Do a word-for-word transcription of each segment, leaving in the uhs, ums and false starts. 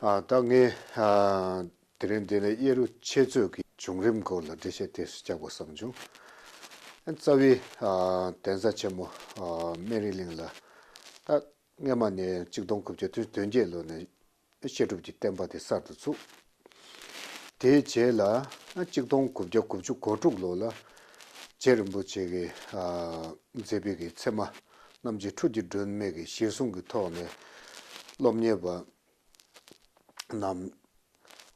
ཨ། ད་ངས་ཨ་དེ་རིང་འདི་ནས་གཡས་རུ་འཆད་རྩོད་ཀྱི་བྱུང་རིམ་སྐོར་ལ་འགྲེལ་བཤད་ཏོག་ཙམ་རྒྱག་དགོས་བསམ་བྱུང་། ཨ། རྩ་བའི་ཨ་གདན་ས་ཆེན་མོ་ཨ་སྨན་རི་གླིང་ལ་ད་སྔས་མ་ནས་གཅིག་སྟོང་དགུ་བརྒྱ་དོན་བརྒྱད་ལོ་ནས་བཤད་སྒྲུབ་ཀྱི་བསྟན་པ་དེ་གསར་དུ་བཙུགས། དེའི་རྗེས་ལ་གཅིག་སྟོང་དགུ་བརྒྱ་དགུ་བཅུ་གོ་དྲུག་ལོ་ལ་རྗེ་རིན་པོ་ཆེ་གིས་ཨ་མཛད་པའི་གི་ཚད་མ་རྣམ་འབྱེད་ཁྲོ་རྒྱུད་སྒྲོན་མེ་གི་གཞིར་བཟུང་གི་ཐོག་ནས་སློབ་གཉེར་བ་རྣམས་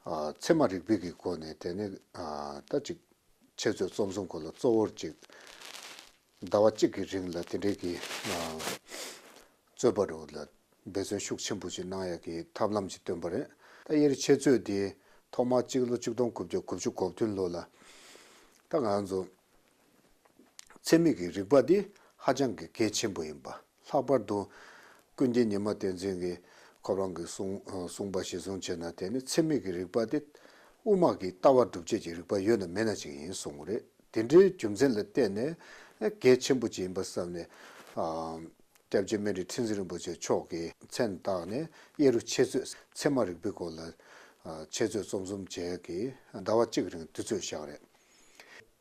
ཨ་ཚད་མ་རིག་པའི་གི་སྒོ་ནས་དེ་ནས་ཨ་ད་ཅིག་འཆད་རྩོད་རྩོམ་གསུམ་སྐོར་ལ་གཙོ་བོར་ཅིག་ཟླ་བ་གཅིག་གི་རིང་ལ་དེ་འདྲའི་གི་ཨ་རྩོད་པ་རུ་ལ་འབད་བརྩོན་ཤུགས་ཆེན་པོ་ཞིག་གནང་ཡག་གི་ཐབས་ལམ་ཞིག་བཏོན་པ་རེད། ད་གཡས་རུ་འཆད་རྩོད་དེ་ཐོག་མར་སྤྱི་ལོ་གཅིག་སྟོང་དགུ་བརྒྱ་དགུ་བཅུ་གོ་བདུན་ལོ་ལ་ད་ང་ཚོ་ཚད་མའི་གི་རིག་པ་འདི་ཧ་ཅང་གི་གལ་ཆེན་པོ་ཡིན་པ། ལྷག་པར་དུ་ཀུན་མཁྱེན་ཉི་མ་བསྟན་འཛིན་གྱིས་ཁོ་རང་གི་གསུང་གསུངས་པ་གཞིར་བཟུང་བྱས་ན་དེ་ནི་ཚད་མའི་གི་རིག་པ་དེ་དབུ་མ་གི་ལྟ་བ་སྒྲུབ་བྱེད་ཀྱི་རིག་པ་ཡོད་ན་མེད་ན་ཅིག་ཡིན་གསུངས་པ་རེད། དེ་འདྲའི་རྒྱུ་མཚན་ལ་བརྟེན་ནས་གལ་ཆེན་པོ་ཅིག་ཡིན་པ་བསམ་ནས་ཨ་སྐྱབས་རྗེ་སྨན་རི་ཁྲི་འཛིན་རིན་པོ་ཆེ་མཆོག་གིས་མཚན་བཏགས་ནས་གཡས་རུ་འཆད་རྩོད་ཚད་མ་རིག་པའི་སྐོར་ལ་ཨ་འཆད་རྩོད་རྩོམ་གསུམ་བྱས་ཀྱི་ཟླ་བ་གཅིག་རིང་དུས་ཚོད་བཞག་རེད།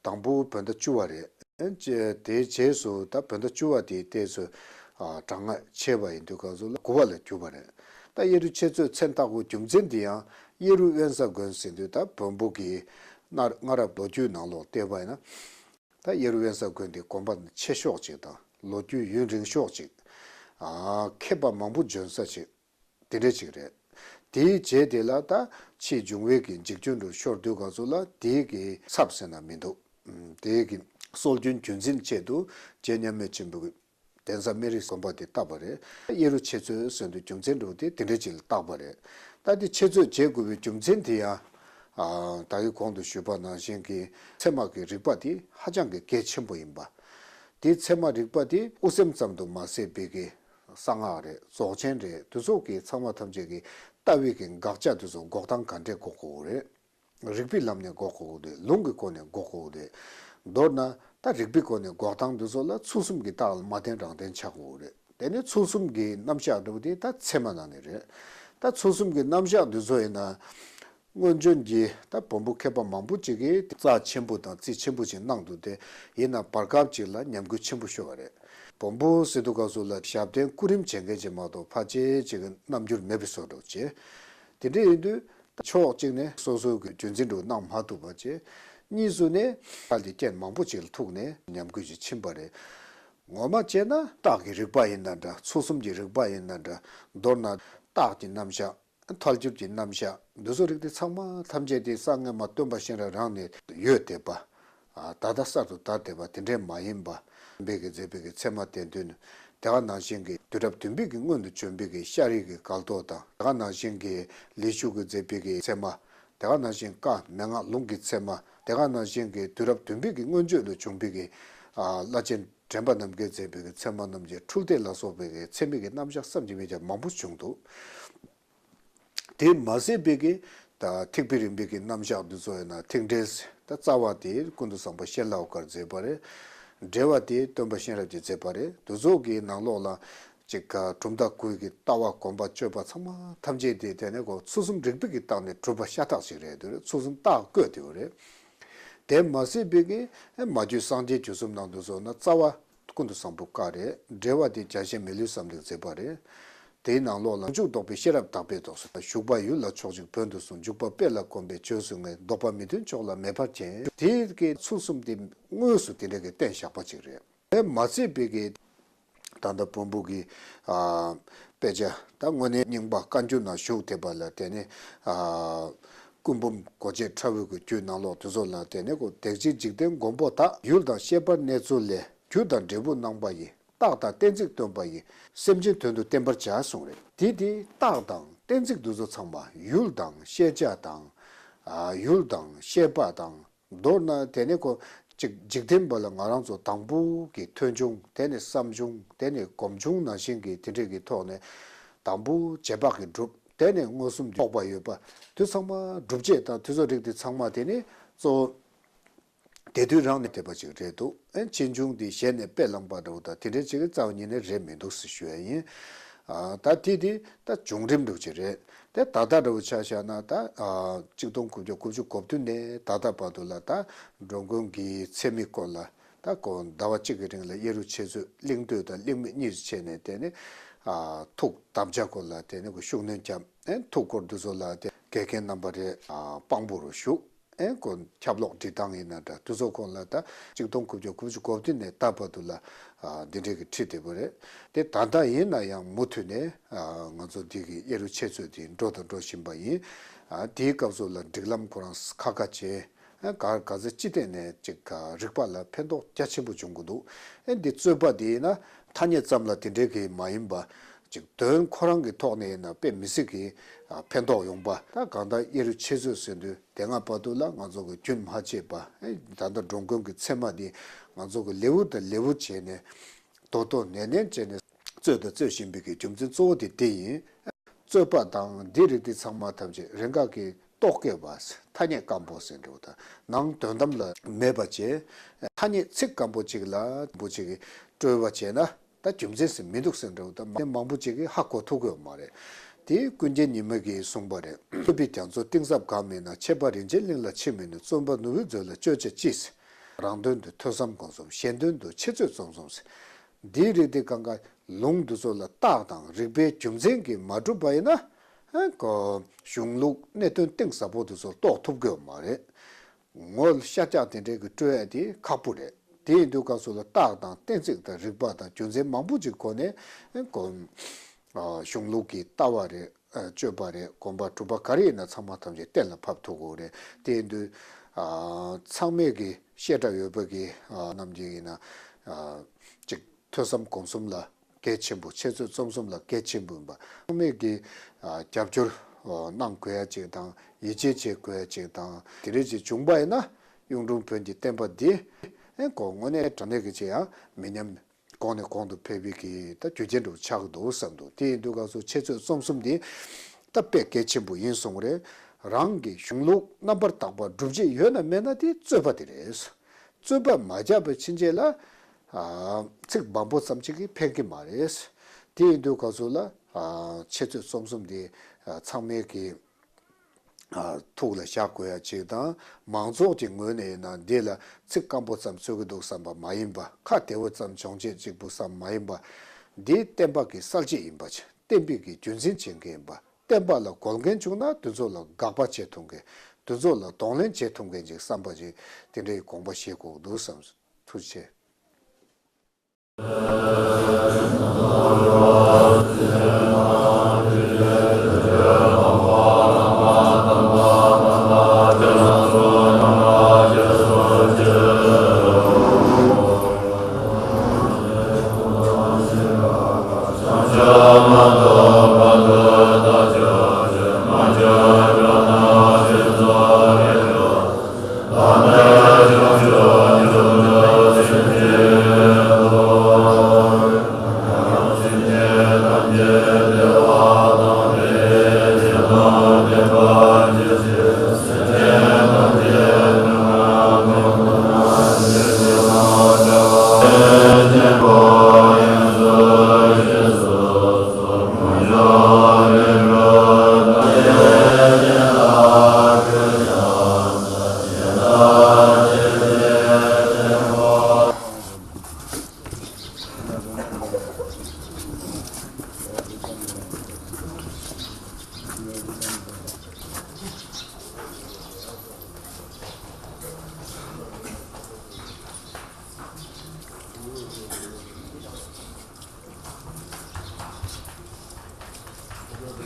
དང་པོ་བོད་ཟླ་བཅུ་བ་རེད། ཨེ་ཅེ་དེའི་རྗེས་སུ་ད་བོད་ཟླ་བཅུ་བ་དེའི་ཏོག་ཙམ་ཨ་གྲང་ངར་ཆེ་བ་ཡིན་དུས་སྐབས་སུ་ལ་དགུ་བ་ལ་གྱུར་པ་རེད། ད་གཡས་རུ་འཆད་རྩོད་མཚན་བཏགས་པའི་རྒྱུ་མཚན་དེ་ཡང་གཡས་རུ་དབེན་ས་དགོན་ཟེར་དུས་ད་བོན་པོ་གི་གནའ་སྔ་རབས་ལོ་རྒྱུས་ནང་ལོགས་བལྟས་པ་ཡིན་ན་ད་གཡས་རུ་དབེན་ས་དགོན་དེ་དགོན་པ་ཆེ་ཤོས་ཅིག་དང་ལོ་རྒྱུས་ཡུན་རིང་ཤོས་ཅིག་ཨ་མཁས་པ་མང་པོ་འབྱོན་ས་ཅིག་དེ་འདྲ་ཅིག་རེད། དེའི་རྗེས་དེ་ལ་ད་ཕྱིས་འབྱུང་བའི་གི་འཇིག་རྟེན་རུ་ཤོར་དུས་སྐབས་སུ་ལ་དེའི་གི་ཚབ་ཟེར་ན་མི་འདུག་ཨུམ། དེའི་གི་སྲོལ་རྒྱུན་རྒྱུན་འཛིན་ཆེད་དུ་རྗེ་མཉམ་མེད་ཆེན་པོ་གི་གདན་ས་སྨན་རི་དགོན་པ་དེ་བཏབ་པ་རེད། གཡས་རུ་འཆད་རྩོད་ཟེར་དུས་རྒྱུ་མཚན་འདྲ་བོ་དེ་དེ་འདྲ་ཅིག་ལ་བཏགས་པ་རེད། ད་དེ་འཆད་རྩོད་བྱེད་དགོས་པའི་རྒྱུ་མཚན་དེ་ཡང་ཨ་ད་གི་གོང་དུ་ཞུས་པ་ནང་བཞིན་གི་ཚད་མ་གི་རིག་པ་དེ་ཧ་ཅང་གི་གལ་ཆེན་པོ་ཡིན་པ། དེ་ཚད་མ་རིག་པ་དེ་དབུ་སེམས་ཙམ་དུ་མ་ཟད་པའི་གི་གསང་སྔགས་རེད། རྫོགས་ཆེན་རེད། དེ་ཚོ་གི་ཚང་མ་ཐམས་ཅད་ཀྱི་ལྟ་བའི་གི་དགག་བྱ་དེ་ཚོ་འགོག་སྟངས་ག་འདྲས་འགོག་དགོས་རེད། རིགས་པའི་ལམ་ནས་འགོག་དགོས་རེད། ལུང་གི་སྒོ་ནས་འགོག་དགོས་རེད། མདོར་ན་ད་རིགས་པའི་སྒོ་ནས་འགོག་སྟངས་དེ་ཚོ་ལ་ཚུལ་གསུམ་གྱི་རྟགས་ལ་མ་བརྟེན་རང་བརྟེན་ཆགས་དགོས་རེད། དེ་ནས་ཚུལ་གསུམ་གྱི་རྣམ་གཞག་འདྲ་བོ་དེ་ད་ཚད་མ་ནང་ནས་རེད། ད་ཚུལ་གསུམ་གྱི་རྣམ་གཞག་འདི་ཚོ་ཡིན་ན། སྔོན་བྱོན་གྱི་ད་བོན་པོ་མཁས་པ་མང་པོ་ཅིག་གིས་རྩ་ཆེན་པོ་དང་རྩིས་ཆེན་པོ་ཅིག་གནང་འདུག་སྟེ། ཡིན་ན་བར་སྐབས་ཅིག་ལ་ཉམས་རྒུད་ཆེན་པོ་ཤོར་བ་རེད། བོན་པོ་ཟེར་དུས་སྐབས་སུ་ལ་ཞབས་བརྟན་སྐུ་རིམ་བྱེད་མཁན་ཅིག་མ་གཏོགས་ཕལ་ཆེར་ཅིག་གི་རྣམ་འགྱུར་མེད་པའི་བཟོ་འདྲ་བྱས། དེ་འདྲ་ཡིན་དུས་ཕྱོགས་གཅིག་ནས་སོ་སོའི་གི་རྒྱུན་འཛིན་འདྲ་བོ་གནང་མ་ཐུབ་པ་བྱས། གཉིས་སུ་ནས་ཁ་ལ་རྐྱེན་མང་པོ་ཅིག་ལ་ཐུག་ནས་ཉམས་རྒུད་ཅིག་ཕྱིན་པ་རེད། ངོ་མ་བྱས་ན་རྟགས་ཀྱི་རིག་པ་ཡིན་ན་འདྲ། ཚུལ་གསུམ་གྱི་རིག་པ་ཡིན་ན་འདྲ། མདོར་ན་རྟགས་ཀྱི་རྣམ་གཞག་ཐལ་འགྱུར་གྱི་རྣམ་གཞག་འདི་ཚོ་རིགས་དེ་ཚང་མ་ཐམས་ཅད་དེ་སྔས་མ་སྟོན་པ་གཤེན་རབ་རང་ནས་ཡོད་བསྡད་པ། ཨ་ད་ལྟ་གསར་དུ་དར་བསྡད་པ་དེ་འདྲས་མ་ཡིན་པ། སྟོན་པས་ཀྱིས་མཛད་པའི་གི་ཚད་མ་སྡེ་བདུན། དེ་ག་ནང་བཞིན་གྱི་དུས་རབས་བདུན་པའི་གི་སྔོན་དུ་བྱོན་པའི་གི་ཤཱ་རིའི་གི་སྒང་ཏོག་དང་། དེ་ག་ནང་བཞིན་གྱི་ལི་ཤུ་གིས་མཛད་པའི་གི་ཚད་མ། དེ་ག་ནང་བཞིན་བཀའ་མན་ངག་ལུང་གི་ཚད་མ། དེ་ག་ནང་བཞིན་གྱི་དུས་རབས་བདུན་པའི་གི་སྔོན་བརྗོད་ལ་བྱུང་པའི་གི་ཨ་བླ་ཆེན་དྲན་པ་རྣམ་རྒྱལ་མཛད་པའི་གི་ཚད་མ་རྣམས་ཀྱི་འཁྲུལ་བརྡས་ལ་སོགས་པའི་གི་ཚད་མའི་གི་རྣམ་གཞག་བསམ་གྱིས་མི་ཁྱབ་མང་པོ་བྱུང་འདུག་དེ་མ་ཟད་པའི་གི་ད་ཐེག་པའི་རིམ་པའི་གི་རྣམ་གཞག་འདི་ཚོ་ཡིན་ན་ཐེག་འགྲེལ། ད་རྩ་བ་དེ་ཀུན་ཏུ་བཟང་པོ་ཤེས་རབ་ཀྱིས་མཛད་པ་རེད། འགྲེལ་བ་དེ་སྟོན་པ་གཤེན་རབ་ཀྱིས་མཛད་པ་རེད། འདི་ཚོ་གི་ནང་ལོགས་ལ་ཅིག་ག་གྲུབ་མཐའ་དགུ་གི་ལྟ་བ་སྒོམ་པ་སྤྱོད་པ་ཚང་མ་ཐམས་ཅད་དེ་དེ་ནས་གོ་ཚུལ་གསུམ་རིགས་པའི་གི་སྟེང་ནས་གྲུབ་པ་ཤ་སྟག་ཅིག་རེད་འདུག་རེད། ཚུལ་གསུམ་རྟགས་བཀོད་དེ་རེད། དེ་མ་ཟད་པའི་གི་མ་རྒྱུད་སངས་རྒྱས་རྒྱུད་གསུམ་ནང་དུ་སོང་ན་རྩ་བ་ཀུན་ཏུ་བཟང་པོ་བཀའ་རེད། འགྲེལ་བ་དེ་རྒྱ་ཆེན་མི་ལུས་བསམ་གཏན་མཛད་པ་རེད། དེའི་ནང་ལོགས་ལ། མཇུག་ལྡོག་པའི་ཤེས་རབ་དག་པས་རྟོགས་སོ། ཞུགས་པ་ཡུལ་ལ་ཕྱོགས་གཅིག་བོན་དུ་གསུངས། འཇུག་པ་དཔེ་ལ་གོམས་པས་བྱོས་སུ་ངེས། ལྡོག་པ་མི་མཐུན་ཕྱོགས་ལ་མེ་འབར་ཅན། དེའི་གི་ཚུལ་གསུམ་དེ་དངོས་སུ་དེ་འདྲ་གི་བསྟན་བཞག་པ་ཅིག་རེད། དེ་མ་ཚད་པའི་གི་ད་ལྟ་བོན་པོ་གི་ཨ་དཔེ་ཆ་ད་དངོས་གནས་རྙིང་པ་བཀའ་འགྱུར་ནང་བཞུགས་བསྡད་པ་ལ་དེ་ནི་ཨ་ཀུན་འབུམ་གོ་འབྱེད་ཕྲ་བོའི་གི་རྒྱུད་ནང་ལོགས་དེ་ཚོ་ལ་དེ་ནི་ཀོ་དེ་གཅིག་འཇིག་རྟེན་མགོན་པོ་དག་ཡུལ་དང་ཤེས་པར་གནས་ཚུལ་ལས། རྒྱུ་དང་འབྲས་བུ་སྣང་བ་ཡིས། རྟགས་དང་གཏན་ཚིགས་སྟོན་པ་ཡིས། སེམས་ཅན་དོན་དུ་བསྟན་པར་བྱ་གསུངས་རེད། དེ་དེ་རྟགས་དང་གཏན་ཚིགས་འདི་ཚོ་ཚང་མ་ཡུལ་དང་ཤེས་བྱ་དང་། ཨ་ཡུལ་དང་ཤེས་པ་དང་། མདོར་ན་དེ་ནི་ཁོ་ཅིག་འཇིག་རྟེན་པ་ལ་ང་རང་ཚོ་དང་པོ་གི་ཐོས་བྱུང་། དེ་ནི་བསམ་བྱུང་། དེ་ནི་སྒོམ་བྱུང་ནང་བཞིན་གྱི་དེ་འདྲས་ཀྱི་ཐོག་ནས་དང་པོ་རྗེས་དཔག་གི་སྒྲུབ། དེ་ནི་མངོན་སུམ་རྟོགས་པ་ཡོད་པ། དེ་ཚང་མ་སྒྲུབ་བྱེད་དང་དེ་ཚོ་རིགས་དེ་ཚང་མ་དེ་ནི་གཙོ་བོ། དེ་དུས་རང་ནས་བསྡད་པ་ཅིག་རེད་འདུག་ཨེ་ཆེ་ཆུང་དེ་ཞལ་ནས་དཔེ་བླངས་པ་འདྲ་བོ་དང་དེ་འདྲའི་ཅིག་རྩ་བ་ཉིད་ནས་རེད་མི་འདུག་ཟེར་ཞུ་ཡ་ཡིན། ཨ་ད་དེ་དེ་ད་བྱུང་རིམ་འདྲ་བོ་ཅིག་རེད། དེ་ད་ལྟ་འདྲ་བོ་ཆ་བཞག་ན་ད་ཨ་གཅིག་སྟོང་དགུ་བརྒྱ་དགུ་བཅུ་གོ་བདུན་ནས་ད་ལྟ་བར་དུ་ལ་ད་འགྲོ་མགོན་གྱི་མཚན་མིའི་སྐོར་ལ་ད་གོ་ཟླ་བ་གཅིག་གི་རིང་ལ་གཡས་རུ་ཆོས་མཛོད་གླིང་སྟོད་དང་གླིང་མེད་གཉིས་སུ་ཕྱེ་ནས་དེ་ནས་ཨ་ཐུགས་དམ་བཅའ་སྐོར་ལ་དེ་ནས་གོ་ཤུགས་སྣོན་བརྒྱབ། ཨེ་ཐུགས་འཁོར་འདི་ཚོ་ལ་དེ་དགེ་རྒན་རྣམ་པ་རེ་ཨ་དཔང་པོ་རུ་ཞུགས། ཨེ་ཁོ་ཁྱབ་ལོག་འབྲི་སྟངས་ཡིན་ན་འདྲ་དེ་ཚོ་ཁོང་ལ་ད་གཅིག་སྟོང་དགུ་བརྒྱ་དགུ་བཅུ་གོ་བདུན་ནས་ད་བར་དུ་ལ་ཨ་འདི་འདྲའི་གི་ཁྲིད་བསྡད་པ་རེད། དེ་ད་ལྟ་ཡིན་ན་ཡང་མུ་མཐུད་ནས་ཨ་ང་ཚོ་འདི་གི་གཡས་རུ་ཆོས་མཛོད་འདི་འགྲོ་དང་འགྲོ་བཞིན་པ་ཡིན། ཨ་དེའི་སྐབས་སུ་ལ་སྒྲིག་ལམ་ཁོ་རང་ཁ་ཁ་བྱས། ཨ་ག་ག་ཚོད་ཅི་སྟེང་ནས་ཅིག་ག་རིག་པ་ལ་ཕན་ཐོགས་རྒྱ་ཆེན་པོ་བྱུང་གི་འདུག་ཨེ་འདི་རྩོད་པ་འདི་ཡིན་ན་ཐ་སྙད་ཙམ་ལ་དེ་འདྲའི་གི་མ་ཡིན་པ། ཅིག་དོན་ཁོ་རང་གི་ཐོག་ནས་ཡིན་ན་དཔེ་མི་སྲིད་ཀྱི་ཨ་ཕན་ཐོགས་ཡོང་པ། ད་གང་ལྟར་གཡས་རུ་ཆོས་མཛོད་ཟེར་དུས་དེ་སྔ་བར་དུ་ལ་ང་ཚོ་གི་རྒྱུན་མ་ཆད་པ། ཨེ་ད་ལྟ་འགྲོ་མགོན་གྱི་མཚན་མ་འདི་ང་ཚོ་གི་ལེའུ་དང་ལེའུ་བྱས་ནས་དོ་དོ་ནན་ནན་བྱས་ནས་རྩོད་དང་རྩོད་བཞིན་པའི་གི་རྒྱུ་མཚན་གཙོ་བོ་དེ་དེ་ཡིན། རྩོད་པ་དང་འདི་རིགས་འདི་ཚང་མ་ཐམས་ཅད་རེ་འགའ་གི་རྟོག་གེ་བ་ཐ་སྙད་སྐམ་པོ་ཟེར་འགྲོ་དང་ནང་དོན་དམ་ལ་མེད་པ་བྱས། ཐ་སྙད་ཚིག་སྐམ་པོ་གཅིག་ལ་པོ་གཅིག་གིས་སྤྲོས་པ་བྱས་ན་ད་རྒྱུ་མཚན་ཟེར་མི་འདུག་ཟེར་འགྲོ་དང་མང་པོ་གཅིག་གིས་ཧ་གོ་ཐུབ་ཀྱི་ཡོད་མ་རེད། དེ་ཀུན་མཁྱེན་ཉི་མ་གིས་གསུངས་པ་རེད། རྩོད་པའི་རྒྱ་མཚོ་གཏིང་ཟབ་གང་མིན་ན། ཆད་པ་རིན་ཆེན་གླིང་ལ་མཆིས་མིན་ནུས། རྩོམ་པ་ནོར་བུའི་མཛོད་ལ་སྤྱོད་བྱ་ཅི། རང་དོན་དུ་ཐོས་བསམ་སྒོམ་གསུམ། གཞན་དོན་དུ་འཆད་རྩོད་རྩོམ་གསུམ་ཟེར། འདིའི་རིགས་དེ་གང་ག་ལུང་འདི་ཚོ་ལ་རྟགས་དང་རིགས་པའི་རྒྱུ་མཚན་གྱིས་མ་གྲུབ་པ་ཡིན་ན། ཨ་ཁོ་གཞུང་ལུགས་གནད་དོན་གཏིང་ཟབ་པོ་འདི་ཚོ་རྟོགས་ཐུབ་ཀྱི་ཡོད་མ་རེད། ངོ་ཤ་རྒྱགས་དེ་འདྲའི་གི་སྤྲོད་ཡ་དེ་ཁག་པོ་རེད། དེ་ཡིན་དུས་སྐབས་སུ་ལ་རྟགས་དང་གཏན་ཚིགས་དང་རིགས་པ་དང་རྒྱུ་མཚན་མང་པོ་ཅིག་གོ་ནས་ཨ་ཁོ་ཨ་གཞུང་ལུགས་ཀྱི་ལྟ་བ་རེད། ཨ་སྤྱོད་པ་རེད། གོམས་པ་གྲུབ་པ་ག་རེ་ཡིན་ན་ཚང་མ་ཐམས་ཅད་གཏན་ལ་ཕབ་ཐུབ་དགོས་རེད། དེ་ཡིན་དུས་ཨ་ཚང་མས་ཀྱི་བཤད་གྲྭ་ཡོད་པ་གི་ཨ་རྣམས་ཀྱི་ཡིན་ན་ཨ་ཅིག་ཐོས་བསམ་སྒོམ་གསུམ་ལ་གལ་ཆེན་པོ། འཆད་རྩོད་རྩོམ་གསུམ་ལ་གལ་ཆེན་པོ་ཡིན་པ། ཚང་མས་ཀྱི་ཨ་རྒྱབ་སྐྱོར་ཨ་གནང་དགོས་ཡ་ཅིག་དང་ཡིད་ཆེས་བྱེད་དགོས་ཡ་ཅིག་དང་དེ་རིགས་ཅིག་བྱུང་པ་ཡིན་ན་གཡུང་དྲུང་བོན་གྱི་བསྟན་པ་འདི་ཨེ་ཁོ་དངོས་གནས་དྲང་གནས་ཀྱི་ཅིག་ཡང་མི་ཉམས། གོང་ནས་གོང་དུ་འཕེལ་བའི་གི་ད་རྒྱུ་རྐྱེན་འདྲ་བོ་ཆགས་ཀྱི་འདུག་བསམ་འདུག་དེ་ཡིན་དུས་སྐབས་སུ་འཆད་རྩོད་རྩོམ་གསུམ་འདི་ད་དཔེ་གལ་ཆེན་པོ་ཡིན་གསུངས་རེད། རང་གི་གཞུང་ལུགས་རྣམ་པར་དག་པ་སྒྲུབ་བྱེད་ཡོད་ན་མེད་ན་དེ་རྩོད་པ་དེ་རེད། རྩོད་པ་མ་བརྒྱབ་པའི་ཕྱིན་ཆད་ལ་ཨ་ཚིག་མང་པོ་ཙམ་ཅིག་གིས་ཕན་གྱི་མ་རེད། དེ་ཡིན་དུས་སྐབས་སུ་ལ་ཨ་འཆད་རྩོད་རྩོམ་གསུམ་འདི་ཨ་ཚང་མས་ཀྱི་ཨ་ཐུགས་ལ་བཞག་དགོས་ཡ་ཅིག་དང་། མང་ཚོགས་ཀྱི་ངོས་ནས་ཡིན་ན་འདི་ལ་ཚིག་སྐམ་པོ་ཙམ་རྩོད་ཀྱི་འདུག་བསམ་པ་མ་ཡིན་པ། ཁ་བདེ་བོ་ཙམ་སྦྱོང་བྱེད་གཅིག་པུ་ཙམ་མ་ཡིན་པ། འདི་བསྟན་པ་གི་གསལ་བྱེད་ཡིན་པ་ཅིག་བསྟན་པའི་གི་རྒྱུན་འཛིན་བྱེད་མཁན་ཡིན་པ། བསྟན་པ་ལ་འགོག་རྐྱེན་བྱུང་ན་དེ་ཚོ་ལ་དགག་པ་བྱེད་ཐུབ་མཁན། དེ་ཚོ་ལ་གདོང་ལེན་བྱེད་ཐུབ་མཁན་ཅིག་བསམ་པ་ཅིག་དེ་འདྲའི་དགོངས་པ་བཞེས་དགོས་འདུག་བསམ། ཐུགས་རྗེ་ཆེ།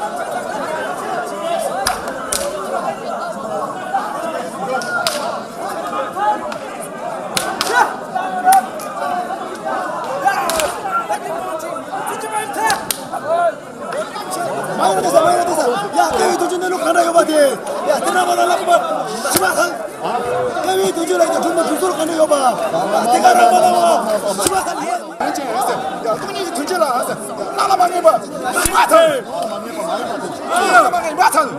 མ་ཡོང་དེ་ས་མ་ཡོང་དེ་ས། ཡ་སྐྱེ་བའི་དུས་ཚོད་གནས་ལུགས་གང་འདྲ་ཡོད་པ་དེ། ཡ་དེ་འདྲ་མ་ལ་ལག་པ་ཤི་མ་ཐང་། སྐྱེ་བའི་དུས་ཚོད་ལ་ཡ་གྲུབ་མ་གྲུབ་ཚོད་གང་འདྲ་ཡོད་པ། ཡ་དེ་ག་རང་མ་ལ་ཤི་མ་ཐང་། ཡ་སྟོང་ཉིད་ཀྱི་དོན་བྱེད་ལ་ཡ་སྣང་ལ་མ་ངེས་པ་ཤི་མ་ཐང་། སྣང་ལ་མ་ངེས་པ་ཐང་།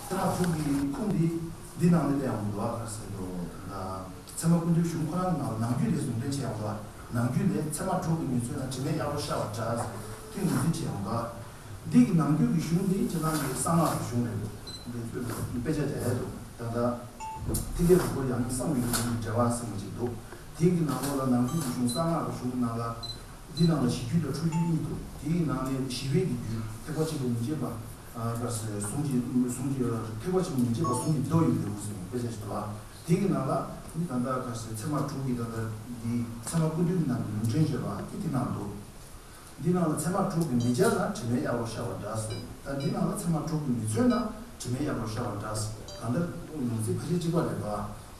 ཚད་མ་དྲུག་གི་ཁུངས་འདི་འདི་ནང་ནས་ལས་ཡང་འདུག་ཨ་ཟེར་དུས། ཚད་མ་ཀུན་བཏུས་གཞུང་ཁོ་རང་ནང་ནང་རྒྱུད་ལས་ཟུང་འབྲེལ་བྱས་ཡོང་ལ། ནང་རྒྱུད་ལས་ཚད་མ་དྲུག་གི་ངེས་ཚུལ་དང་དྲི་མེད་གཡར་པོ་ཤར་བ་འདྲ་ཟེར་དེ་ངོས་འཛིན་བྱས་ཡོང་ལ། འདི་གི་ནང་རྒྱུད་ཀྱི་གཞུང་འདི་ཇི་ལྟར་ངེས་གསང་སྔགས་ཀྱི་གཞུང་རེད་འདུག་འདི་དཔེ་ཆ་མཇལ་ཡས་འདུག་ད་ལྟ་ཐིག་ལེ་དྲུག་པོ་ཡང་སྙིང་གསང་བའི་ཡུལ་དུ་འབྲེལ་བ་ཟེར་མི་ཅིག་འདུག་དེ་གི་ནང་ལོགས་ལ་ནང་རྒྱུད་ཀྱི་གཞུང་གསང་སྔགས་ཀྱི་གཞུང་གི་ནང་ལ་འདི་ནང་ལ་ཞི་རྒྱས་དང་འཁྲུལ་རྒྱས་གཉིས་འདུག་དེའི་ནང་ནས་ཞི་བའི་གི་རྒྱུད་ཐེག་པ་ཆེན་པོ་མི་བརྗེད་པ། ག་ཟེར་གཟུངས་ཀྱི་གཟུངས་ཀྱི་ཐེག་པ་ཆེན་པོ་མི་བརྗེད་པ་གཟུངས་ཀྱི་མདོ་ཡི་ལེའུ་ཟེར་དཔེ་ཆ་ཞིག་འདུག་ལ། དེ་གི་ནང་ལ་ནི་ད་ལྟ་ག་ཟེར་ཚད་མ་དྲུག་གི་ད་ལྟ་འདི་ཚད་མ་ཀུན་བཏུས་ཀྱི་ནང་གི་ལུང་འདྲེན་བརྗོད་པ་དེ་དེ་ནང་འདུག་འདི་ནང་ལ་ཚད་མ་དྲུག་གིས་མི་སྦྱར་ན་དྲི་མས་གཡར་བར་ཤར་བ་འདྲ་ཟེར། ད་འདི་ནང་ལ་ཚད་མ་དྲུག་གིས་མི་མཚོན་ན་དྲི་མས་གཡར་བར་ཤར་བ་འདྲ་ཟེར། གང་ལྟར་ལུང་ཚིག་ཕལ་ཆེར་གཅིག་པ་རེད་པ།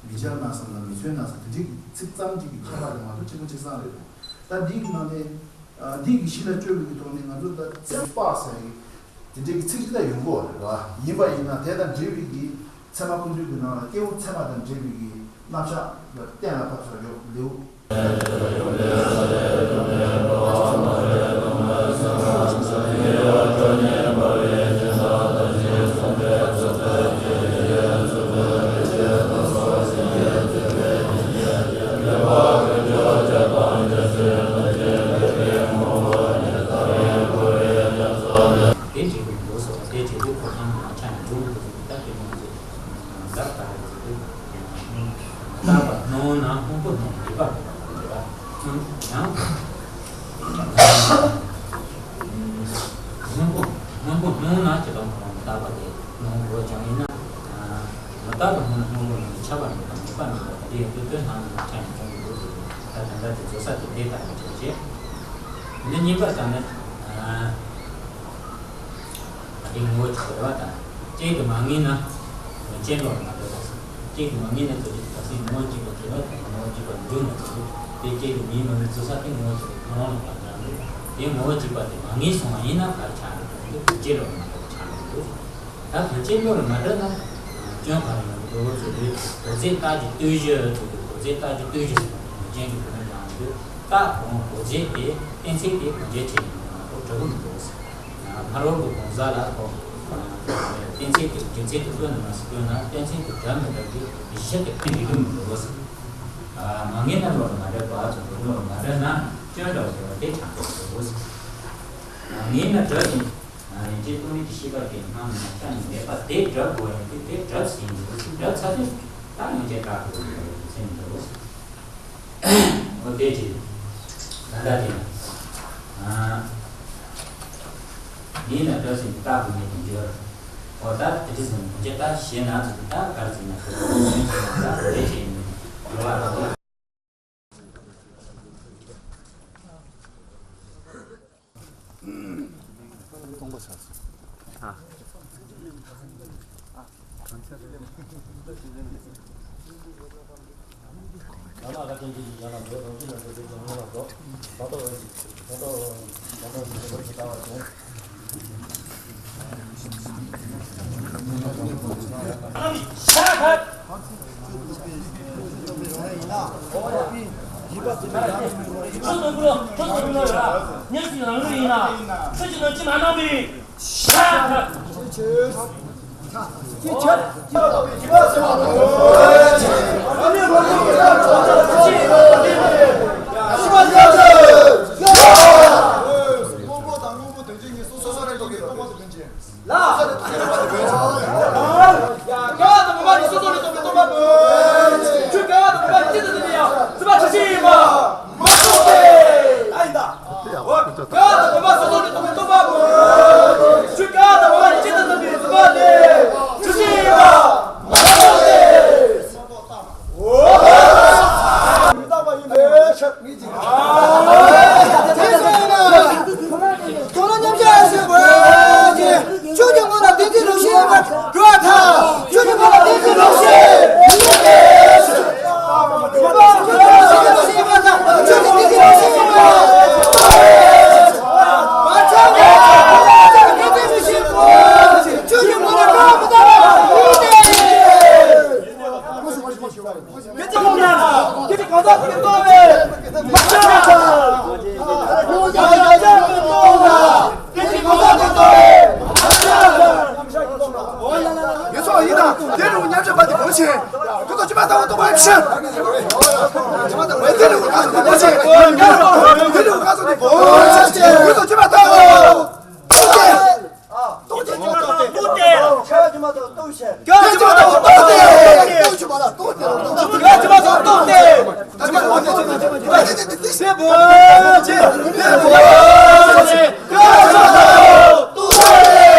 མི་སྦྱར་ན་བསམ་ན་མི་མཚོན་ན་བསམ་དེ་འདྲའི་ཚིག་ཙམ་གཅིག་གི་ཁྱད་པར་རེད་མ་གཏོགས་གཅིག་པ་གཅིག་རྐྱང་རེད། ད་འདི་གི་ནང་ནས་འདི་གི་གཞི་ལ་བཅོལ་བའི་ཐོག་ནས་ང་ཚོ་ད་ཚད་པ་ཟེར་ཡི་དེ་འདྲའི་གི་ཚིག་ཅིག་ད་ཡོང་གི་ཡོད་རེད་པ། ཡིན་པ་ཡིན་ན་དེ་དང་འབྲེལ་བའི་གི་ཚད་མ་ཀུན་བཏུས་ཀྱི་ནང་ལ་སྐྱེས་བུ་ཚད་མ་དང་འབྲེལ་བའི་གི་རྣམ་གཞག་ལ་གཏན་ལ་ཕབ་ས་ཡོད་ལེའུ། དེ་འདྲའི་མི་འདུག་ཟེར་བ་དེ་བྱེད་དུས་ཁོ་ཚང་མ་ཆ་ནས་འགྲོ་མི་འདུག་ཟེར་དུས་ད་དེ་མང་ཚོས་ལབ་ད་རེད་ཟེར་དུས། རྟག་པར་སྣང་ན་སྔོན་པོ་སྣང་བ་རེད་པ། ཡང་སྔོན་པོ་སྔོན་པོ་སྣང་ན་ཇི་ལྟར་མ་རྟག་པ་དེ་སྣང་དགོས་ཀྱང་ཡིན་ན། མ་རྟག་པ་སྣང་ན་སྔོན་པོ་སྣང་ཆ་བ་མེད་པ་མེད་པ་མེད་པ་དེ་ཡོད་དུས་དོན་སྣང་ན་ཆ་ནས་སྟོན་དགོས་ཟེར་ད་ད་ལྟ་དེ་རྫོགས་ས་དེ་དེ་ལྟ་བུ་བྱས་རྗེས། དེ་ནས་གཉིས་པ་ལྟར་ན། ཨ་དེ་ངོ་བོ་གཅིག་པ་རེད་པ། ད་གཅིག་ཏུ་མ་ངེས་ན་ངོ་ཅན་བློ་ལ་མ་འདོད་པ། གཅིག་ཏུ་མ་ངེས་ན་ཚོ་གཅིག་ཏུ་ཟིན་ངོ་བོ་གཅིག་པ་དེ་ལ་ད་ངོ་བོ་གཅིག་པ་འཇུག་མ་ཐུབ། དེ་གཅིག་ཏུ་མིའི་མ་ངེས་ཚོ་ས་དེ་ངོ་བོ་གཅིག་པ་གང་ལ་ལ་དེ་ངོ་བོ་གཅིག་པ་དེ་མ་ངེས་སོང་བ་ཡིན་ན་ག་རེ་ཆགས་འགྲོ་གི་འདུག་གཅིག་བློ་ལ་མ་འདོད་པ་ཆགས་འགྲོ་གི་འདུག་ད་བོད་ཅན་བློ་ལ་མ་འདོད་ན། སྐྱོན་ག་རེ་ཡོང་གི་འདུག་ཟེར་དུས་གོ་རྫས་རྟགས་ཀྱི་ལྟོས་གཞི་ཟེར་དུས་གོ་རྫས་རྟགས་ཀྱི་ལྟོས་གཞི་ཟེར་བ་དེ་ངོ་ཅན་གྱི་བོད་མི་རང་གི་རྟགས་གོང་གོ་རྫས་དེ་གཏན་ཚིགས་དེ་གོ་རྫས་ཆེ་ཡིན་ན་ཁོ་འགྲོ་གི་མི་འདུག་ཟེར། ཕ་རོལ་པོ་གོང་ས་ལ་ཁོ་གཏན་ཚིགས་དེ་རྒྱུ་མཚན་དུ་བཀོད་ན་མ་ཟེར་བཀོད་ན་གཏན་ཚིགས་དེ་འདྲ་མི་འདྲ་གི་གཞི་དེ་ཕན་འགྲིག་གི་མི་འདུག་ཟེར། མ་ངེས་ན་བློ་ལ་མ་འདོད་པ་ཚོ་བློ་ལ་མ་འདོད་ན་སྐྱོན་འདྲ་བ་ཟེར་བ་དེ་ཆགས་འགྲོ་གི་འདུག་ཟེར། མ་ངེས་ན་འདྲ་ཞིང་། ཡན་ཆད་རྟོག་མེད་ཀྱི་ཤེས་པ་དེ་སྣང་ནས་ཤར་ནས་མེད་པ་དེ་འདྲ་དགོས་ཡ་དེ་དེ་འདྲ་ཟིན་འདུག་ཟེར། འདྲ་ཚ་དེ་ད་ཡན་ཆད་བཀྲག་འདུག་ཟེར་འདུག་འོ་དེ་ཅི། ད་ལྟ་དེ་ཡིན་ན་འདྲ་ཟིན་རྟག་ཏུ་མེད་དུ་འགྱུར། འོ་ད་དེ་ཅི་ཟིན་འདྲ་ད་ཞེ་ན་ཚོ་ད་གར་ཟིན་ན་ཚོ་ད་དེ་ཅི་ཡིན་འགྲོ་བ་རང་ཕྱོགས་དང་པོ་ལ་ཕྱོགས་དང་པོ་ལ་ཉམས་སུ་རང་ལུགས་ཡིན་ན་ཕྱོགས་ཀྱི་ནང་ཅི་མ་སྣང་བའི་ཕྱག་ལ། ཡ། ག་དང་མ་ནི་སོ་སོ་ནས་སྟོང་པའི་སྟོང་པ་པོ། ཆོས་ག་དང་མ་ནི་ཅི་ལྟར་ལྟ་ཡང་ཙི་པ་ཆ་ཤས་ཡིན་པ། མ་རྟོགས་ཏེ། ཨ་ཡིན་ད། ག་དང་མ་སོ་སོ་ནས་སྟོང་པའི་སྟོང་པ་པོ། ཆོས་ག་དང་མ་ནི་ཅི་ལྟར་ལྟ་ཡང་ཙི་པ་ནི་ཆ་ཤས་ཡིན་པ། མ་རྟོགས་ཏེ། ཡིན་ཙང་ཡིན་ན་དེ་རུ་མཉམ་བཞག་པ་དེ་གོ་ཆེ། ཁོ་ཚོ་ཅི་མ་ལྟ་བུ་ལྟ་བུ་ཡིན་ཕྱིར། དེ་རུ་ཁ་ཚོ་དེ་གོ་ཆེ། དེ་རུ་ཁ་ཚོ་དེ་གོ་ཆེ། ཁོ་ཚོ་ཅི་མ་ལྟ་བུ། རྟོགས་ཏེ། རྟོགས་ཏེ། ཁྱོད་ཀྱིས་མ་རྟོགས་རྟོགས་ཏེ། ཁྱོད་ཀྱིས་མ་རྟོགས་རྟོགས་ཏེ། རྟོགས་ཀྱིས་མ་རྟོགས་རྟོགས་ཏེ། ཁྱོད་ཀྱིས་མ་རྟོགས་རྟོགས་ཏེ། ཁྱོད་ཀྱིས་མ་རྟོགས་རྟོགས་ཏེ།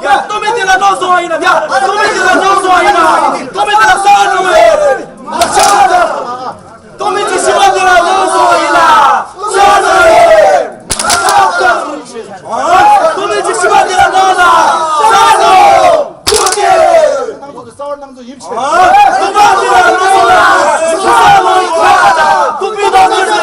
ཡ། སྟོད་སྨད་དེ་ལ་ནོར་སོང་བ་ཡིན་ན། ཡ། སྟོད་སྨད་དེ་ལ་ནོར་སོང་བ་ཡིན་ན། སྟོད་སྨད་དེ་ལ་སོང་ནོར་བ་ཡིན་ན། མ་ཆགས། སྟོད་སྨད་ཀྱི་ཤི་བ་དེ་ལ་ནོར་སོང་བ་ཡིན་ན། སོང་ནོར་ཡིན། མ་ཆགས། སྟོད་སྨད་ཀྱི་ཤི་བ་དེ་ལ་ནོར་ན། སོང་ནོར། ཐུགས་རྗེ། སྟོད་སྨད་དེ་ལ་ནོར་ན།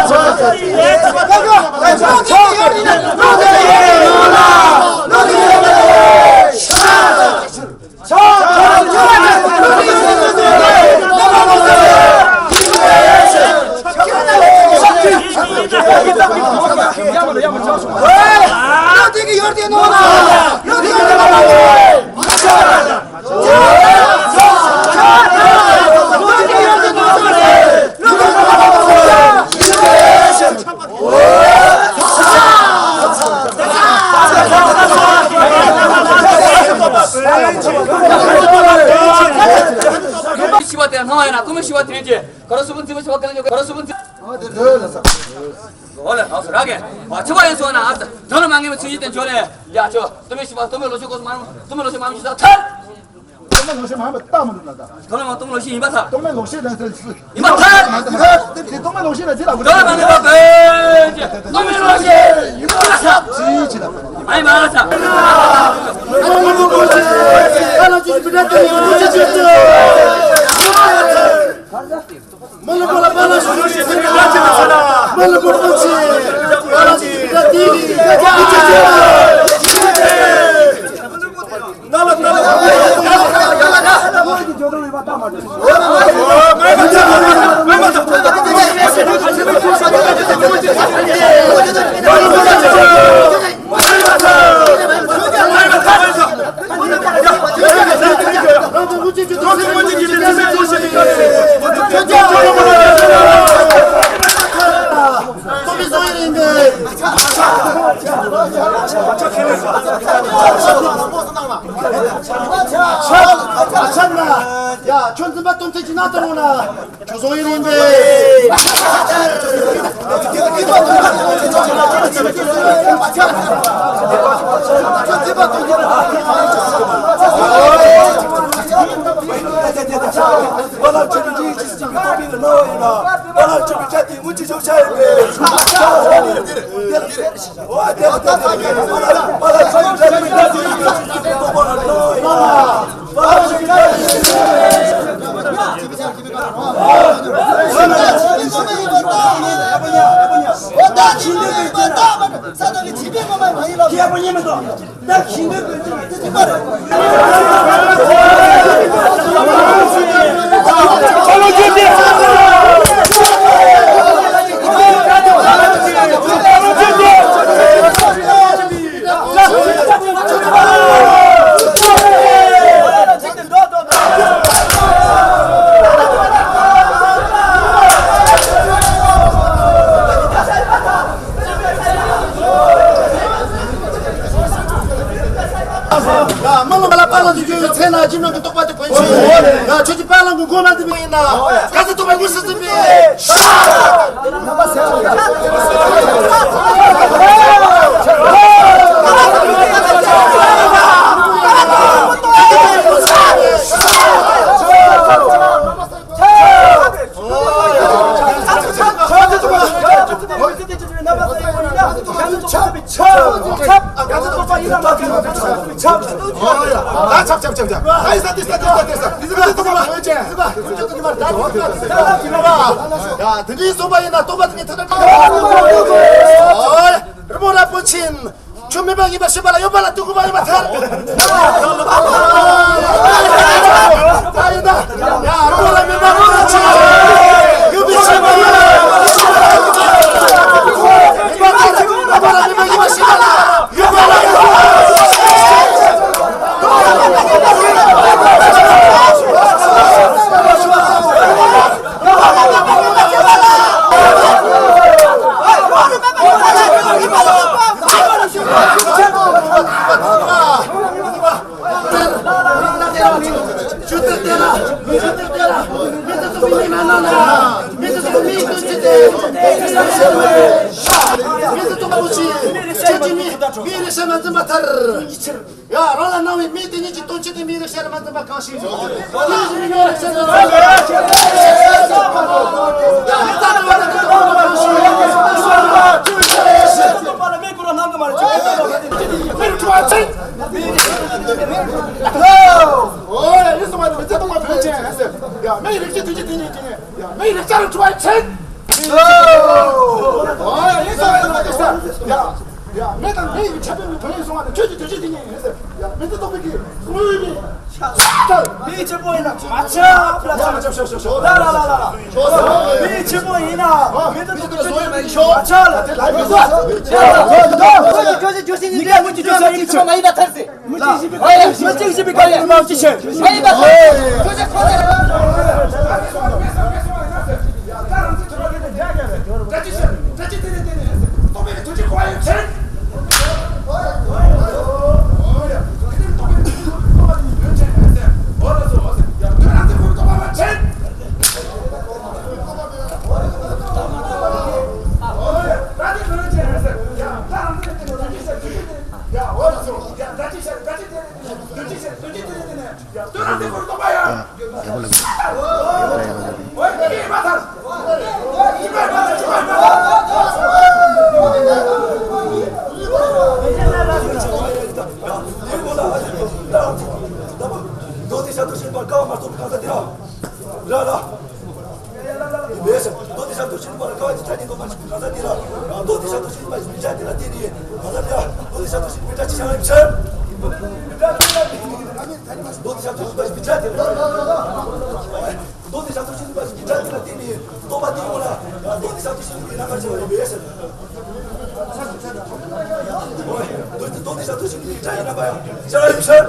སོང་ནོར། ཤི་བ་དེ་སྣང་བ་ཡིན་ན། སྟོད་སྨད་ཤི་བ་དེ་རེད་ཀྱི། ག་རེ་སུ་བུན་ཙི་མ་ཤི་བ་གང་ཡོད། ག་རེ་སུ་བུན་ཙི། འོ་ལེ། ཨ་སོ་ར་གེ། ཨ་ཚི་བ་ཡིན་སོང་ན། ཨ་ད་ལོ་མ་ངེས་མི་ཚུན་ཡིན་དེ་འཇོ་ལེ། ཡ་ཆོ། སྟོད་སྨད་ཤི་བ། སྟོད་སྨད་ལོ་ཤི་གོ་སྨ། སྟོད་སྨད་ལོ་ཤི་མ་མི་ཤི་ད་ཐལ། སྟོད་སྨད་ལོ་ཤི་མ་མི་ད་མི་འདུག་ན་ད། ད་ལོ་མ་སྟོད་སྨད་ལོ་ཤི་ཡིན་པ་ད། སྟོད་སྨད་ལོ་ཤི་ལ་ཚེ་ཡིན་པ་ད། སྟོད་སྨད་ལོ་ཤི་ལ་ཚེ་ལ། ད་ལོ་མ་ནི་ད་གེ། སྟོད་སྨད་ལོ་ཤི་ཡིན་པ་ད། ཅི་ཅི་ད། ཨ་ཡིན་པ་ད། ཡ། ཁྱོད་འཛིན་པ་སྟོང་ཚད་ཀྱི་ནང་དུ་འོང་ན། ཁྱོད་བཟང་ཡིན་པས། ཡ། མ་ལོ་མ་ལ་པཱ་ལགས་ཀྱི་ཡོད་ཚེ་ན་ཁྱིམ་ནང་གི་རྟོགས་པ་དེ་གོན་ཆེ། ཡ། ཁྱོད་ཀྱི་པཱ་ལགས་ཀྱི་མགོ་ན་དེ་མ་ཡིན་ན། ག་ཚོད་རྟོགས་པ་དགོས་སུ་ཚུད་པའི། ཡ། དེ་འདྲའི་སོང་པ་ཡིན་ན་རྟོགས་པ་དེ་ངས་ཐ་ན་བྲིས། རི་མོ་ར་པོ་ཆེན། ཁྱོད་མེད་པ་ཡིན་པ་ཤེས་པ་ལ་ཡོད་པ་ལ་ལྟོས་དགོས་པ་ཡིན་པ་ཐལ། ད་ཡིན་ད། ཡ། རི་མོ་ར་མེད་པ་ཡོད་པ་ཆེ། ཡོད་པའི་ཤེས་པ་ཡིན། མེད་པ་ཐལ། རི་མོ་ར་མེད་པ་ཡིན་པ་ཤེས་པ་ལ་ཡོད་པ་ལ་ཡོད། ཡ། རང་ལ་གནང་བའི་མི་དེ་ཉིད་ཀྱི་དོན་ཆེད་དུ་མིའི་རིགས་ཤར་མ་འཛིན་པ་གང་ཞིག་ཡོད། དེ་བཞིན་མིའི་རིགས་ཤར་མ་འཛིན་པ་གང་ཞིག་ཡོད། མིའི་རིགས་ཤར་འཁྲུལ་བ་ཆེན། ཡ། མིའི་རིགས་ཤར་འཁྲུལ་བ་ཆེན། ཡ། མིའི་རིགས་ཤར་འཁྲུལ་བ་ཆེན། ཨོ། ཡིན་ས་ཡིན་ས་ཡིན་ས། ཡ། ཡ། མི་དང་མི་ཡི་ཁྱད་པར་མི་དོན་ཡིན་སོང་བ་དང་ཆོས་ཀྱི་དོན་བྱེད་དེ་ཉིད་ཡིན་ས། ཡ། མི་ཚེ་རྟོགས་པའི་གི་གསུང་ཡུལ་མི། ཤ་ཚ། མི་ཆེན་པོ་ཡིན་ན་མ་ཆ་ཕ་ལ་ཆ། ལ་ལ་ལ་ལ། མི་ཆེན་པོ་ཡིན་ན་མི་ཚེ་རྟོགས་པའི་ཆོས་ཡིན་མ་ཡིན་ཤོག་མ་ཆ་ལ། ལ་ལ་ལ། མི་ག་མི་གཅིག་ཤི་བའི་སྐད་ཡིག་ཆུང་མ་ཡིན་པ་ཐར་སྲིད། མི་གཅིག་ཤི་བའི་སྐད་ཡིག་ཆུང་མ་ཡིན་པ་ཐར་སྲིད། མ་ཡིན་པ་ཐར་སྲིད། མདོ་སྡེ་ཞབས་ཏོག་ཞིག་པ་ཞིག་གི་ཆ་དེ་ལ། མདོ་སྡེ་ཞབས་ཏོག་ཞིག་པ་ཞིག་གི་ཆ་དེ་ལ་བརྟེན་ནས་རྟོགས་པ་དེའི་ངོ་ལ་མདོ་སྡེ་ཞབས་ཏོག་ཞིག་པའི་རྣམ་པར་ཕྱེ་བ་ཡོད་པས་ཟེར། མདོ་སྡེ་ཞབས་ཏོག་ཞིག་པའི་སྒྲ་ཡི་རྣམ་པ་ཡང་ཕྱེ་བ་ཡོད་ཟེར།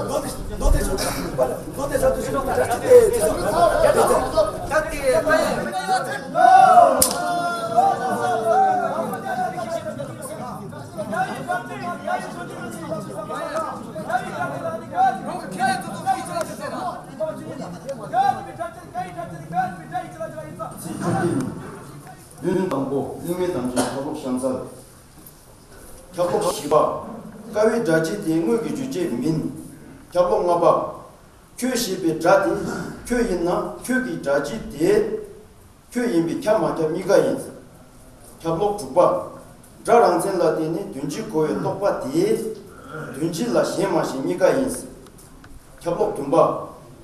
མདོ་སྡེ་མདོ་སྡེ་ཞབས་ཏོག་ཞིག་པ་ལ་མདོ་སྡེ་ཞབས་ཏོག་ཞིག་པའི་སྒྲ་ཅི་སྟེ་ཅི་ཟེར། བདུན་དང་པོ། གླེང་མོལ་དང་འབྲེལ་ཁྱབ་ལོག་གཤམ་གསལ། ཁྱབ་ལོག་བཞི་པ། ཀ་བའི་སྒྲ་སྤྱི་དེ་དངོས་ཀྱི་འཇུག་བྱེད་མིན། ཁྱབ་ལོག་ལྔ་པ། ཁྱོད་ཞེས་པའི་སྒྲ་དེ་ཁྱོད་ཡིན་ན་ཁྱོད་ཀྱི་སྒྲ་སྤྱི་དེ། ཁྱོད་ཡིན་པའི་ཁྱབ་མ་ཁྱབ་གཉིས་ཀ་ཡིན། ཁྱབ་ལོག་དྲུག་པ། སྒྲ་རང་མཚན་ལ་བརྟེན་ནས་དོན་སྤྱི་གོ་བའི་རྟོག་པ་དེ། དོན་སྤྱི་ལ་ཞེན་མ་ཞེན་གཉིས་ཀ་ཡིན། ཁྱབ་ལོག་བདུན་པ།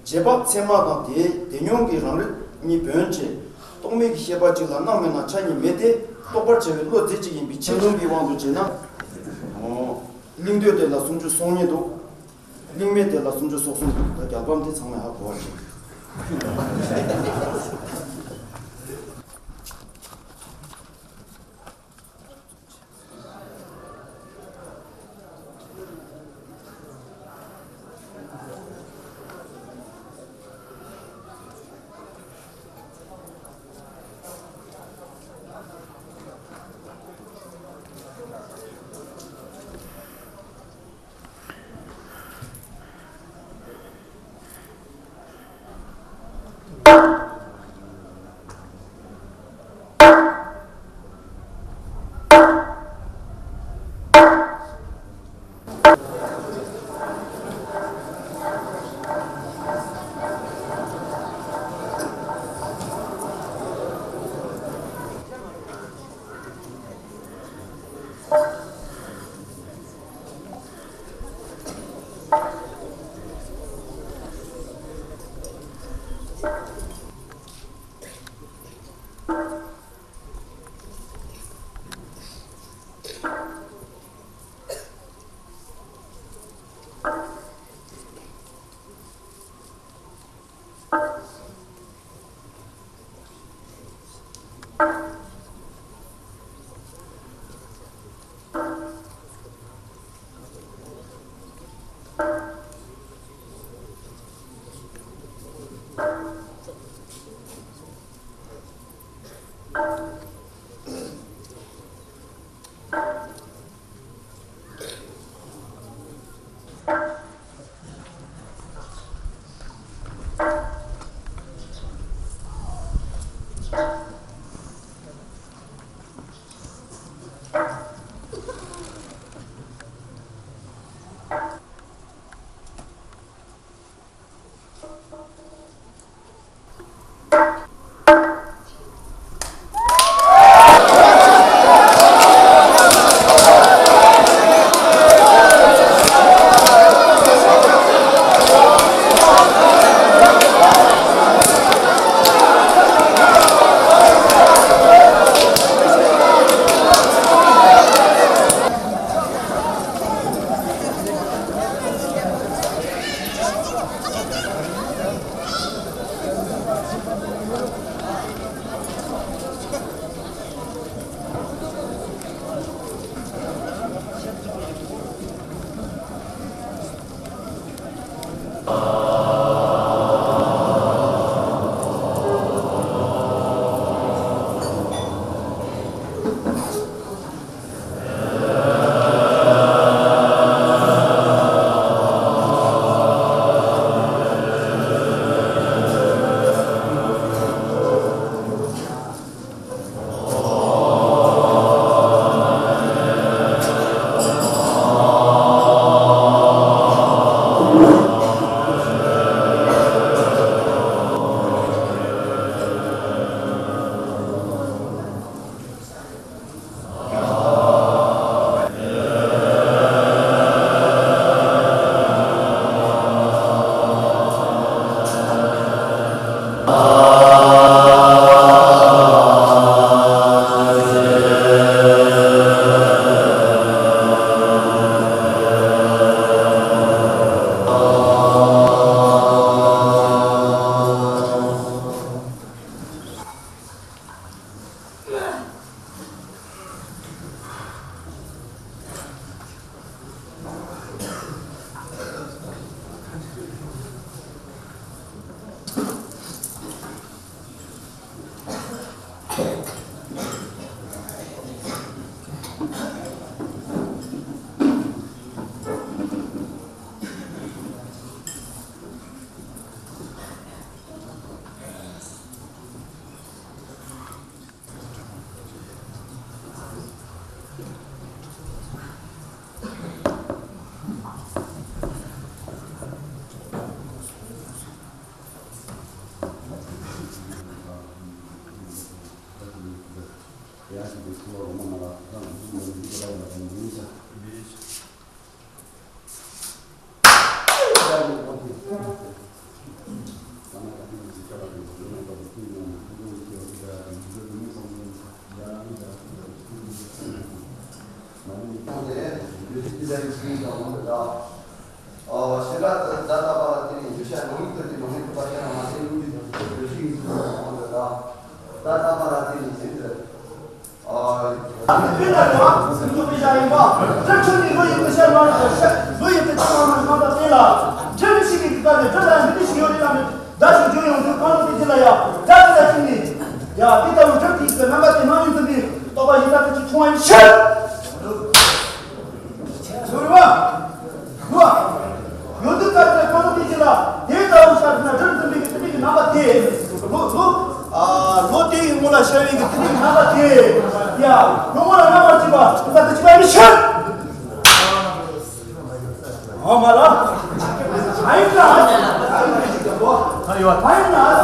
རྗེས་དཔག་ཚད་མ་དང་དེའི་བདེན་མྱོང་གི་རང་རིག་གཉིས་བོན་ཅན། རྟོག་མེད་ཀྱི་ཤེས་པ་གཅིག་ལ་སྣང་མེད་ན་ཆ་གཉིས་མེད་དེ། རྟོགས་པར་བྱ་བའི་བློ་རྫས་གཅིག་ཡིན་པའི་ཕྱིར། ལུང་གི་དབང་དུ་བྱས་ན། ཨོ། གླིང་རྡོལ་དེ་ལ་སུམ་ཅུ་སོ་གཉིས་འདུག་གླིང་སྨད་དེ་ལ་སུམ་ཅུ་སོ་གསུམ་འདུག་ད་རྒྱལ་ཕམ་དེ་ཚང་མས་ཧ་གོ་བ་བྱེད། ཡོད་ཚད་ཅི་ལྟར་ཡིན་ཟིན་དང་འོང་དུ་ལ། ཨོ་ཤེས་རབ་ད་ད་ལྟ་བ་ལ་བརྟེན་ནས་འདུ་ཤེས་ནང་ཡིན་ཐུབ་ཀྱི་ནང་ཡིན་ཐུབ་པ་ཤེས་ན་མ་བརྟེན་ལུགས་ཀྱི་འདུ་ཤེས་ཡིན་ཟིན་དང་འོང་དུ་ལ། ད་ལྟ་བ་ལ་བརྟེན་ནས་ཟིན་དུ། ཨོ། དེ་ལ་ཡང་སེམས་ཚོགས་པའི་ཞག་ཡིན་པ། སྤྲུལ་ཆུང་གི་བློ་ཡི་བུ་ཤ་མ་ལུས་ཤ། བློ་ཡི་བུ་ཤ་མ་ལུས་མ་དང་དེ་ལ། འབྲས་བུ་ཤིག་གི་གི་ད་ནི་འབྲས་ལ་མི་དེ་ཞིག་ཡོད་རེད་ལ་མི། ད་ཞིག་བྱུང་ཡོང་དུས་གང་ལ་དེ་ཅི་ལ་ཡ། ད་དེ་ལ་ཅི་ནི། ཡ་དེ་ལྟ་བུ་འབྲས་དེ་ཡི་གི་རྣམ་པ་དེ་མ་ཡིན་ཟིན་པའི་རྟོག་པ་ཡིན་ད་དེ་ཅི་མཐོང་བ་ཡིན་ཤེས། ཟུར་བ། ལོ། ཡོད་དུས་ཙམ་དེ་ཁོ་ཚོ་དེ་ཅི་ལ་དེ་ལྟ་བུ་ཤར་ན་སྒྲིབ་ཟིན་པའི་དེ་ནི་རྣམ་པ་དེ། ལོ་ལོ། ཨ་ལོ་དེ་ཡི་སྔོན་ལ་ཤར་བའི་དེ་ནི་རྣམ་པ་དེ། ཡ། ལོ་སྔོན་ལ་རྣམ་པར་བཅུག་པ་དེ་ལྟ་དེ་ཅི་ལ་མི་ཤར། ཨ་མ་ལ། ཨ་ཡིན་ན། ཨ་ཡིན་ན།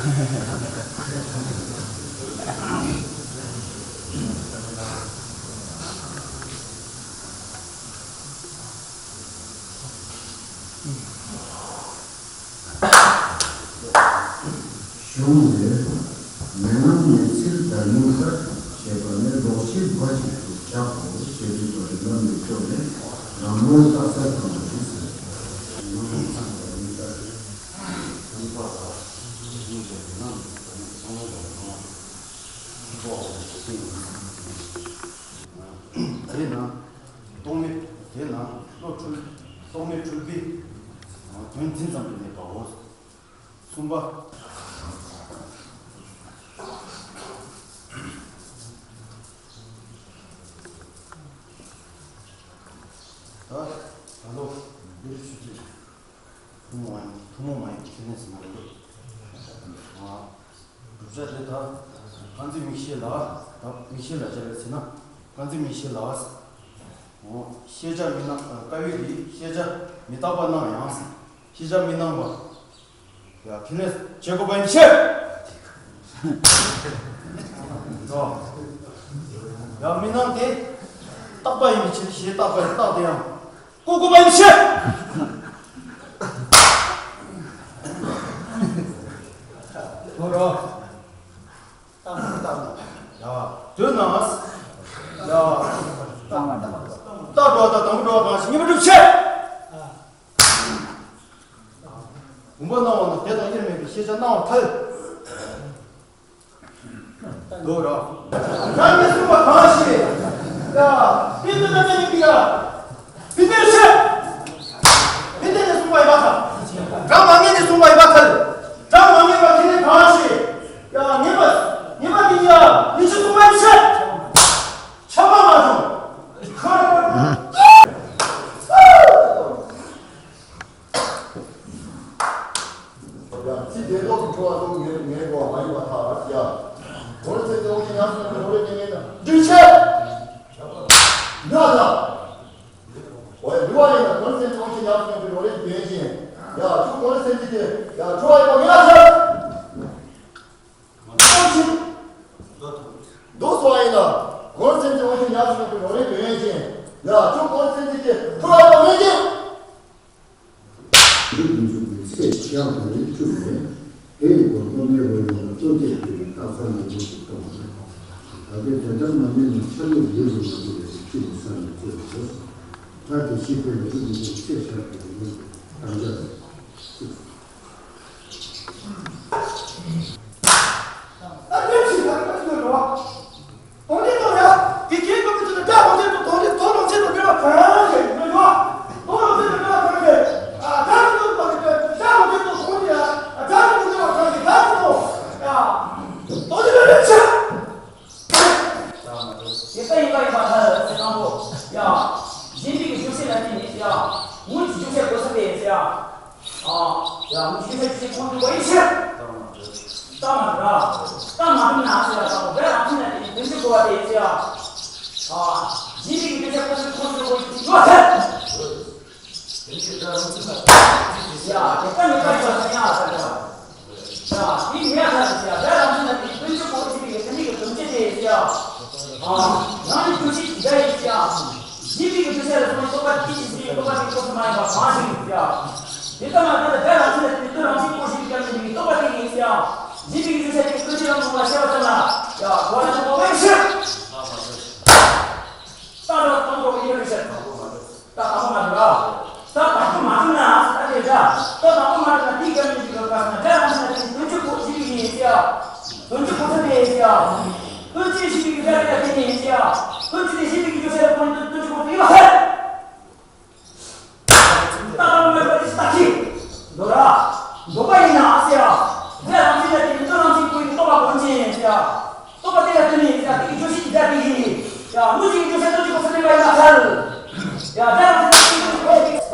གཞུང་ནས་མེ་ལམ་ནས་ཚིར་དར་མིང་ཤར་ཞེས་པ་ནི་རོགས་ཕྱིར་བ་ཞིག་ཏུ་བཞག་གོ་ཞེས་པའི་དོན་རིགས་ལམ་ནས་སྐྱོར་ནས་ལམ་ལུང་བཏགས་ས་དང་ཞིག་ཟེར། རེད་ན། རྟོག་མེད་དེ་ན་བློ་འཁྲུལ། རྟོག་མེད་འཁྲུལ་པའི་དོན་འཛིན་ཙམ་དུ་གནས་པའོ། གསུམ་པ། ད་ད་ལོ་འདིར་ཆུ་ཚོད་ཐུན་མོང་མ་ཡིན་ཐུན་མོང་མ་ཡིན་གྱི་ཁེ་ལེན་ཟེར་ན་རེད་འདུག་ཨ། བསྒྲུབ་བྱ་དེ་ད་དཀར་འཛིན་མིག་ཤེས་ལ། ད་མིག་ཤེས་ལ་སྦྱར་བས་ཟེར་ན་དཀར་འཛིན་མིག་ཤེས་ལ། འོ། ཤེས་བྱ་མི་སྣང་། ལྟ་བའི་རིགས་ཤེས་བྱ་མི་རྟག་པ་སྣང་ཡང་། ཤེས་བྱ་མི་སྣང་བ། ཡ་ཁེ་ལེན་བྱེད་དགོས་པ་ཡིན་ཕྱིར། འགྲོ། ཡ་མི་སྣང་སྟེ། རྟག་པ་ཡིན་པའི་ཕྱིར་ཞེས་བརྟག་པའི་རྟགས་དེ་ཡང་བཀོད་དགོས་པ་ཡིན་ཕྱིར། འགྲོ་རོ། ཡ། དོན་ན། ཡ། རྟག་འགྲོ་བ་དང་དང་པོ་འགྲོ་བ་གང་ཞིག་ངེས་པར་སྒྲུབ་ཕྱིར། བུམ་པ་སྣང་བ་ན་དེ་དང་དབྱེར་མེད་པའི་ཤེས་བྱ་སྣང་བ་ཐལ། འདུག་ར། རང་ཉིད་གསུངས་པ་གང་ཞིག་ཡ། དེ་དུས་ན་དེ་ཡིན་པའི་ཡ། དེ་དེ་ཤེས། དེ་དེ་ནས་གསུངས་པ་ཡིན་པ་ཐལ། གྲངས་མ་ངེས་ནས་གསུངས་པ་ཡིན་པ་ཐལ། གྲངས་མ་ངེས་པ་དེ་ནི་གང་ཞིག་ཡ། ངེས་པ། ངེས་པ་དེ་ཡ། ཡིན་ཕྱིར་གསུངས་པ་ཡིན་ཕྱིར། ཆ་མ་མ་བྱུང་། ཡང་ཚིག་དེ་ལོག་ཏུ་འཁྲུལ་བ་སོགས་ངེས་ངེས་དགོས་པ་མ་ཡིན་པར་ཐལ། ཡང་། འོ་ཚེ་གཙོ་བོ་ཉམས་སུ་འོ་རེ་ཉེ་ཉེ་དང་འདུས་བྱས། ཡ་ལ། འོ་ཡ་འདུལ་བ་ཡིན་ན་འོ་ཚེ་གཙོ་བོ་ཉམས་སུ་འོ་རེ་དོན་ཅན། ཡ་ཆུ་འོ་ཚེ་འདི་དེ་ཡ་འཁྲུལ་བ་ཡིན་པ་ངེས་ལ་ཐལ། མདོ་སོགས་ཡིན་ན། འོ་ཚེ་གཙོ་བོ་ཉམས་སུ་འོ་རེ་དོན་ཅན། ཡ་ཆུ་འོ་ཚེ་འདི་དེ་འཁྲུལ་བ་ཡིན་པ་ངེས་ཅན། ཚེ་བཞག་པ་ནས་བཅུག་ནས་དེ་ཡི་སྒོ་སྟོང་ཉིད་རོ་ཡོང་བ་སྟོང་ཆད་ཀྱི་རྟགས་ཚར་ནས་འཇུག་ཏུ་གཏོང་བ། ད་ལྟའི་དོན་དམ་མ་ནི་ནི་ཆ་ལུགས་ཡིད་རུ་མ་འགྲོ་བའི་ཚུལ་ནི་ས་ནས་བཙལ་བ། ད་དེ་ཤེས་པའི་ལུགས་ཀྱི་ཚེ་བཞག་པའི་ནི་དམ་བཅའ། ད་དེ་ཕྱིར་ད་ལྟ་ཅི་ལ་རོ། དོན་འདི་ལྟར་ཡང་དེ་སྐད་ཀུན་གྱི་ཚུལ་དུ་སྒྲ་རང་བཞིན་དུ་དོན་འདི་དོན་རང་བཞིན་དུ་འགྲེལ་བ་གང་ཞིག་ཡོད་ཡོད། དོན་རང་བཞིན་དུ་འགྲེལ་བ་གང་ཞིག་ཨ་སྒྲ་རང་བཞིན་དུ་དོན་འདི་སྒྲ་རང་བཞིན་དུ་དོན་འདི་ཡང་སྒྲ་རང་བཞིན་དུ་འགྲེལ་བ་གང་ཞིག་སྒྲ་རང་བཞིན་དུ་ཡང་དོན་འདི་ལ་རིགས་ཆེ། དེ་ལྟ་ཡིན་པ་ཡིན་པ་ཐལ། ཡ། གཞན་པའི་རྒྱུ་ཤེས་ལ་བརྟེན་ནས་ཡ། ངོས་ཀྱི་རྒྱུ་ཤེས་གོ་ས་དེ་ཡ། ཨ། ཡ། ངོས་ཀྱི་རྒྱུ་ཤེས་ཀྱི་ཁོང་དུ་བ་ཡིན་ཕྱིར། ལྟ་མ་གྲུབ་ར། ལྟ་མ་གྲུབ་ན་ཟེར་བ་དང་པོ་བས་རང་བཞིན་ལ་བརྟེན་ནས་དོན་གྱི་གོ་བ་དེ་ཡིན་ཕྱིར། ཨ། གཞན་པའི་རྒྱུ་ཤེས་གོ་ས་ཁོང་དུ་བ་ཡིན་ཕྱིར། ཡ། དེ་ལྟ་ཡིན་པ་ཡིན་པ་ཡིན་ཡ། ཡ། དེ་ངས་ཁ་ཟེར་ཡ། བས་རང་བཞིན་ལ་བརྟེན་ནས་དོན་གྱི་གོ་ཅི་ཡིན་ཡིན་ནི་གི་དོན་ཅི་དེ་ཡིན་ཡ། ཨ། རང་གི་རྒྱུ་ཤེས་ཀྱི་སྒྲ་ཡིན་ཡ། གཞན་པའི་རྒྱུ་ཤེས་ལ་སོགས་པའི་རྟོག་པ་དེ་ཅི་ཡིན་རྟོག་པ་དེ་ཁོ་ཚོ་མ་ཡིན་པ་གང་ཞིག་ཡིན་ཡ། དེ་ལྟ་མ་ཐག་ཏུ་བས་རང་བཞིན་ལ་བརྟེན་ནས་དོན་རང་བཞིན་གོ་ཅི་ཡིན་ཡིན་ནི་གི་རྟོག་པ་དེ་ཡིན་ཡ། གཞན་པའི་རྒྱུ་ཤེས་དེ་དོན་ཅི་རང་མོས་པ་ཤེས་པ་ཙམ་ལ་ཡ། གོ་བ་ལ་ཅི་གོ་བ་ཡིན་ཕྱིར། ད་རང་གཏོང་གོ་བའི་ཡོད་རེད་ཟེར། ད་དང་པོ་མ་འགྲོ་ར། ད་དང་པོ་མ་འགྲོ་ན་ད་དེ་འདྲ། ད་དང་པོ་མ་འགྲོ་ན་དེའི་སྐབས་ནས་འགྲོ་དཀའ་སོང་ན་སྒྲ་རང་བཞིན་ལ་བརྟེན་ནས་དོན་གྱི་གོ་ཅི་ཡིན་ཡིན་ཡ། དོན་གྱི་གོ་ས་དེ་ཡིན་ཡ། དོན་ཅི་ཞིག་གི་སྒྲ་དེ་ལ་བརྟེན་ནས་ཡིན་ཡ། དོན་ཅི་དེ་ཞིག་གི་རྒྱུ་ཤེས་ལ་གོ་ནས་དོན་གྱི་གོ་ས་ཡིན་པ་ཟེར། ད་དང་པོ་མ་འགྲོ་དེ་ཞིག་ད་ཅི་འགྲོ་ར། འགྲོ་པ་ཡིན་ན་ཟེར་ཡ། སྒྲ་རང་བཞིན་ལ་བརྟེན་ནས་དོན་རང་བཞིན་གོ་ཡི་རྟོག་པ་གོ་ཅི་ཡིན་ཡ། རྟོག་པ་དེ་ལ་བརྟེན་ནས་ཡིན་ཡ། དེ་གི་རྒྱུ་ཤེས་ཀྱི་སྒྲ་དེ་ཡིན། ཡ། དངོས་གཞི་གི་རྒྱུ་ཤེས་དོན་གྱི་གོ་ས་མེད་པ་ཡིན་པ་ཐལ། ཡ། སྒྲ་རང་བཞིན་ལ་བརྟེན་ནས་གོ་ཡི།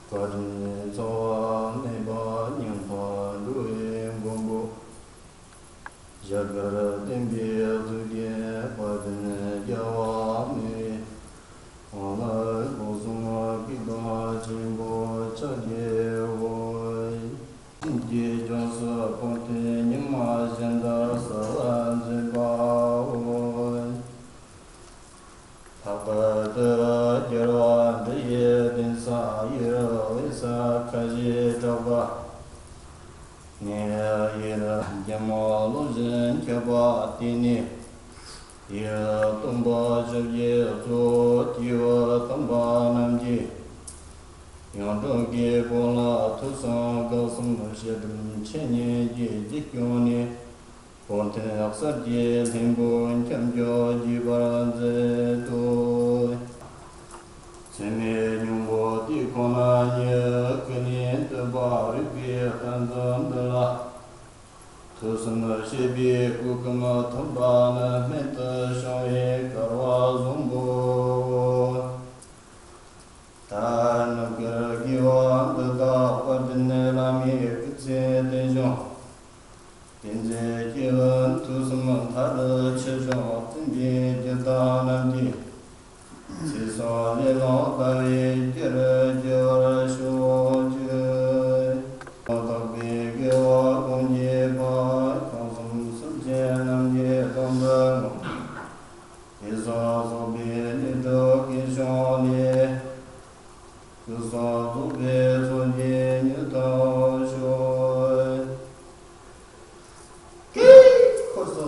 བཀའ་དྲིན་ཚོགས་པ་སྨན་པ་སྙིང་ཐག་འགྲོ་བའི་མགོན་པོ། ཞབས་དཀར་བསྟན་པའི་གཙུག་རྒྱན་དཔལ་ལྡན་རྒྱལ་བ། ཡི་སྟོན་པ་ཞབས་ཀྱི་གཙོ་བོ་སྐྱེས་བུ་དམ་པ་རྣམས་ཀྱིས། ཡང་སྒྲོག་གི་དཔུང་ལ་ཐོས་བསམ་སྒོམ་གསུམ་བཤད་སྒྲུབ་འཆད་ཉན་གྱི་རྗེས་སྐྱོང་ནས། འཁོར་འདས་གསར་བརྗེའི་ལྷུན་པོ་འཁྱམས་སྐྱོ་རྒྱས་པར་མཛད་དོ། ཚད་མེད་སྙིང་པོ་དེ་ཁོ་ན་ཉིད། ཀུན་ནས་བསྟོད་པ་རིགས་པའི་གཏེར་མཛོད་འདི་ལ། ཐོས་བསམ་བྱས་པའི་སྐུ་ཁམས་ཐོབ་པ་ནི། རྨད་དུ་བྱུང་བའི་སྐལ་བ་བཟང་པོའོ། ད་ནུབ་ཀྱི་དགེ་བ་འདི་དག་དཔལ་ལྡན་བླ་མའི་སྐུ་ཚེ་བརྟན་ཞིང་། དེ་ཚེ་སྐྱེ་བོ་ཐུགས་བསམ་མཐའ་རུ་ཆེ་ཞིང་བརྟན་པའི་རྒྱུ་དང་རྣམས་ཀྱིས། ཚེ་སྲོག་ལས་ལོག་ལྟ་བའི་རྒྱུར་འགྱུར་བར་ཤོག་ཅིག། དག་པའི་དགེ་བ་གང་བགྱིས་པ། ཁམས་གསུམ་སེམས་ཅན་རྣམས་ཀྱི་དོན་དུ་བསྔོ། དེ་སོགས་རྫོགས་པའི་བདེ་འགྲོ་གི་ཕྱོགས་ལས། སྐུ་གསུང་རྫོགས་པའི་ཚོགས་ཀྱིས་མྱུར་ཐོབ་ཤོག། ཀྱེ་ཧུད་སོ།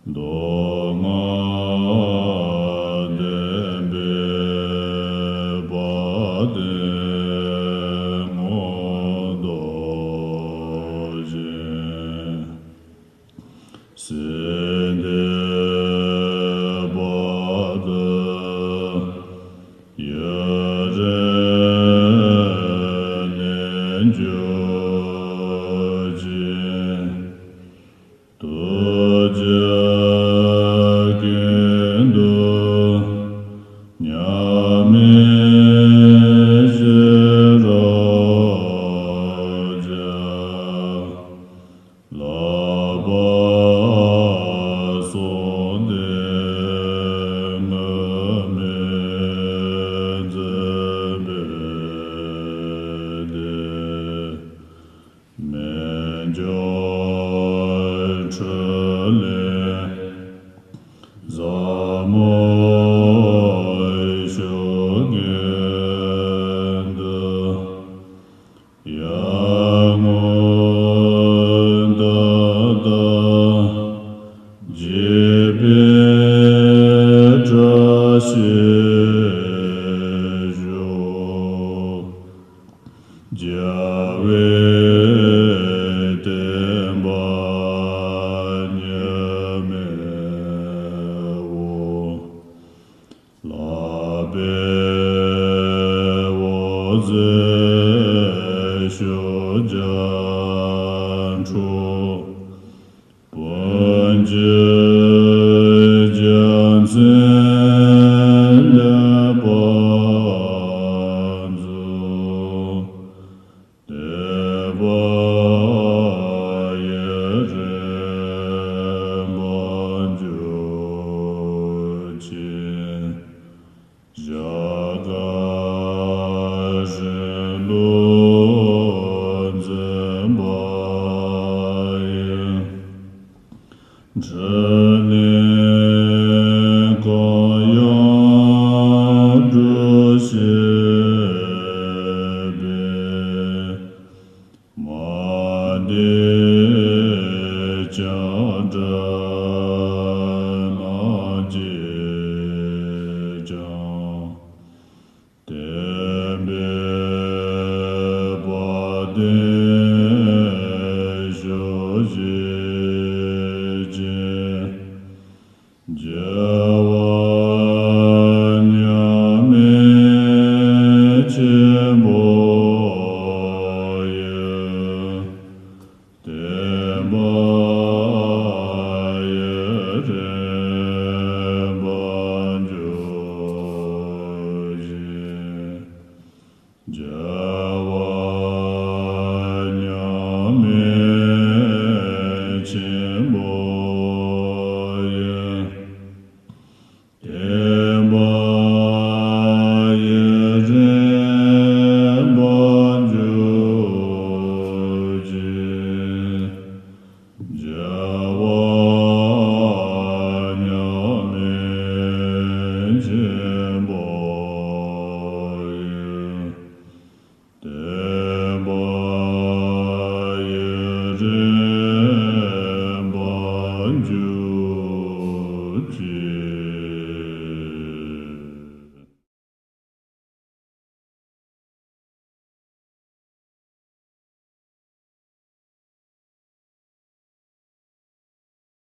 མདོ་སྔགས་བསྟན་པའི་དཔལ་ལྡན་ངོ་བོ་རྡོ་རྗེ། སྲིད་མཐའི་བར་དུ་ཡུན་རིང་གནས་གྱུར་ཅིག། ཐུགས་རྗེ་ཀུན་ཏུ་མཉམ་མེད་ཤེས་རབ་རྒྱ། ལྷག་པར་གསུམ་ལྡན་དངོས་མེད་འཛིན་པའི་བདེ། མི་འགྱུར་འཕྲིན་ལས་ཟབ་མོ་ཤུགས་ཀུན་ཏུ། ཡར་ངོ་ད་ལྟ་བརྗིད་པའི་བཀྲ་ཤིས་ཤོག། རྒྱལ་བའི་བསྟན་པ་ཉམས་མེད་འོང་། ལྷག་པའི་འོད་ཟེར་ཤོག། རྒྱ་མཚོ་སྤུན་བཅུ་རྒྱལ་མཚན་ལེགས་པར་འཛུགས། བསྟན་པ་ཡུན་རིང་པར་འབྱུང་ཅིག། ཞབས་ ཀ་རི་ལུ་འཛིན་པ་ཡི། འཕྲིན་ལས་གང་ཡང་སྒྲུབ་བྱེད་པའི། མ་འདྲེས་ཀྱང་འབྲལ་མ་བགྱིད་ཀྱང་། བསྟན་པའི་དཔལ་ལྡན།